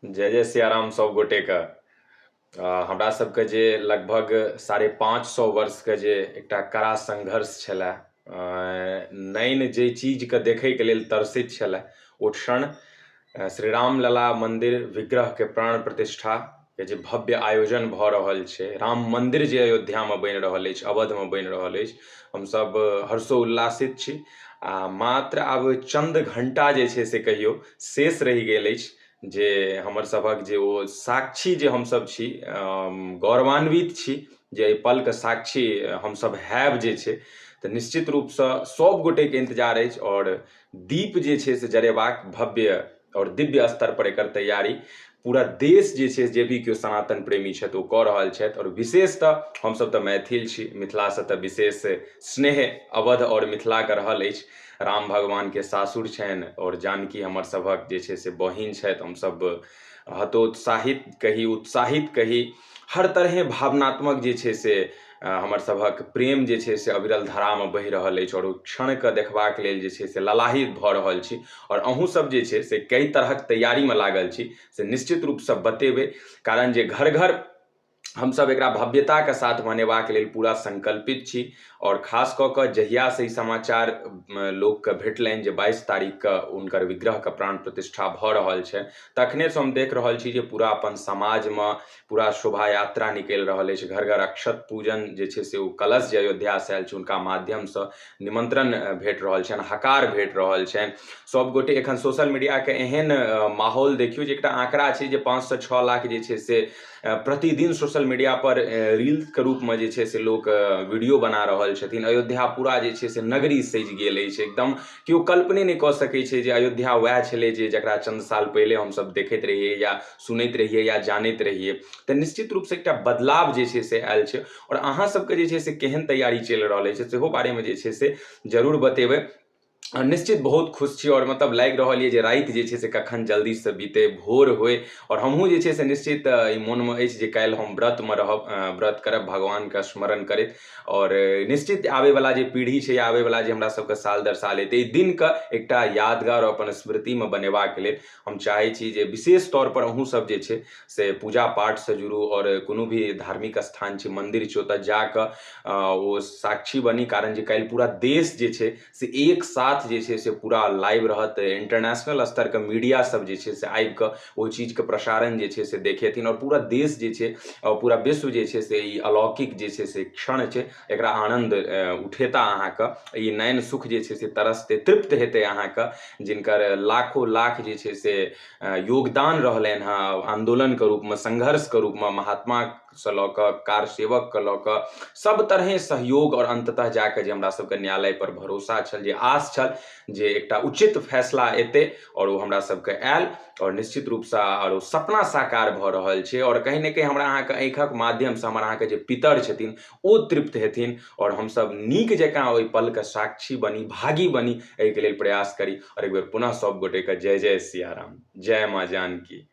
जय जय सियाराम सब गोटेके। हमरा सबके जे लगभग 550 वर्षके जे एकटा कड़ा संघर्ष छलए, नैन जे चीजके देखैके लेल तरसैत छलए ओ क्षण श्री राम लला मन्दिर विग्रहके प्राण प्रतिष्ठाके जे भव्य आयोजन भऽ रहल छै, राम मन्दिर जे अयोध्यामे बनि रहल अछि, अवधमे बनि रहल अछि, हमसब हर्षोल्लासित छी। आ मात्र आब चंद घंटा जे छै से कहियौ शेष रहि गेल अछि जे हमर सभक जे ओ साक्षी जे हमसभ छी, गौरवान्वित छी जे एहि पलके साक्षी हमसभ हैब जे छै, तऽ निश्चित रूपसँ सभ गोटेके इन्तजार अछि आओर दीप जे छै से जरेबाक भव्य आओर दिव्य स्तर पर एकर तैयारी पूरा देश जे छै, जे भी केओ सनातन प्रेमी छथि ओ कऽ रहल छथि। आओर विशेषतः हमसभ तऽ मैथिल छी, मिथिलासँ तऽ विशेष स्नेह अवध आओर मिथिलाके रहल अछि। राम भगवानके सासुर छनि आओर जानकी हमर सभक जे छै से बहिन छथि। हमसभ हतोत्साहित कही, उत्साहित कही, हर तरहे भावनात्मक जे छै से हमर सभक प्रेम जे छै से अविरल धारामे बहि रहल अछि आओर ओ क्षणके देखबाक लेल जे छै से ललाहित भऽ रहल छी। आओर अहूँ सब जे छै से कई तरहक तैयारीमे लागल छी से निश्चित रूपसँ बतेबै, कारण जे घर घर हमसभ एकरा भव्यताके साथ मनेबाक लेल पूरा संकल्पित छी। आओर खास कऽ कऽ जहियासँ ई समाचार लोकके भेटलनि जे 22 तारीखके हुनकर विग्रहके प्राण प्रतिष्ठा भऽ रहल छै, तखनेसँ हम देख रहल छी जे पूरा अपन समाजमे पूरा शोभा यात्रा निकलि रहल अछि। घर घर अक्षत पूजन जे छै से ओ कलश जे अयोध्यासँ आयल छै हुनका माध्यमसँ निमंत्रण भेट रहल छनि, हकार भेट रहल छनि। सब गोटे एखन सोशल मीडियाके एहन माहौल देखियौ जे एकटा आंकड़ा छै जे 5 से 6 लाख जे छै से प्रतिदिन सोशल मीडिया पर रील्सके रूपमे जे छै से लोक वीडियो बना रहल छथिन। अयोध्या पूरा जे छै से नगरी सजि गेल अछि, एकदम केओ कल्पने नहि कऽ सकै छै जे अयोध्या वएह छलै जे जकरा चंद साल पहिले हमसभ देखैत रहियै या सुनैत रहियै या जानैत रहियै। तऽ निश्चित रूपसँ एकटा बदलाव जे छै से आयल छै। आओर अहाँ सबके जे छै से केहन तैयारी चलि रहल अछि सेहो बारेमे जे छै से जरूर बतेबै। निश्चित बहुत खुश छी आओर मतलब लागि रहल यऽ जे राति जे छै से कखन जल्दीसँ बीतै, भोर होइ। आओर हमहूँ जे छै से निश्चित ई मोनमे अछि जे काल्हि हम व्रतमे रहब, व्रत करब भगवानके स्मरण करैत। आओर निश्चित आबैवला जे पीढ़ी छै या आबैवला जे हमरा सबके साल दर साल एतै, एहि दिनके एकटा यादगार अपन स्मृतिमे बनेबाक लेल हम चाहै छी जे विशेष तौरपर अहूँ सब जे छै से पूजा पाठसँ जुड़ू आओर कोनो भी धार्मिक स्थान छै, मन्दिर छै, ओतऽ जाकऽ ओ साक्षी बनी, कारण जे काल्हि पूरा देश जे छै से एक साथ जे छै से पूरा लाइव रहत। इंटरनेशनल स्तरके मीडिया सब जे छै से आबि कऽ ओहि चीजके प्रसारण जे छै से देखेथिन आओर पूरा देश जे छै आओर पूरा विश्व जे छै से ई अलौकिक जे छै से क्षण छै एकरा आनन्द उठेता। अहाँके ई नयन सुख जे छै से तरसतै, तृप्त हेतै अहाँके, जिनकर लाखो लाख जे छै से योगदान रहलनि हँ आन्दोलनके रूपमे, संघर्षके रूपमे, महात्मासँ लऽ कऽ कार सेवकके लऽ कऽ सब तरहे सहयोग। आओर अन्ततः जाकऽ जे हमरा सबके न्यायालय पर भरोसा छल, जे आस छल जे एकटा उचित फैसला एतै, आओर ओ हमरा सबके आयल आओर निश्चित रूपसँ आओर ओ सपना साकार भऽ रहल छै। आओर कहीं ने कहीं हमरा अहाँके आँखिक माध्यमसँ हमर अहाँके जे पितर छथिन ओ तृप्त हेथिन आओर हमसब नीक जकाँ ओहि पलके साक्षी बनी, भागी बनी, एहिके लेल प्रयास करी। आओर एक बेर पुनः सब गोटेके जय जय सियाराम, जय माँ जानकी।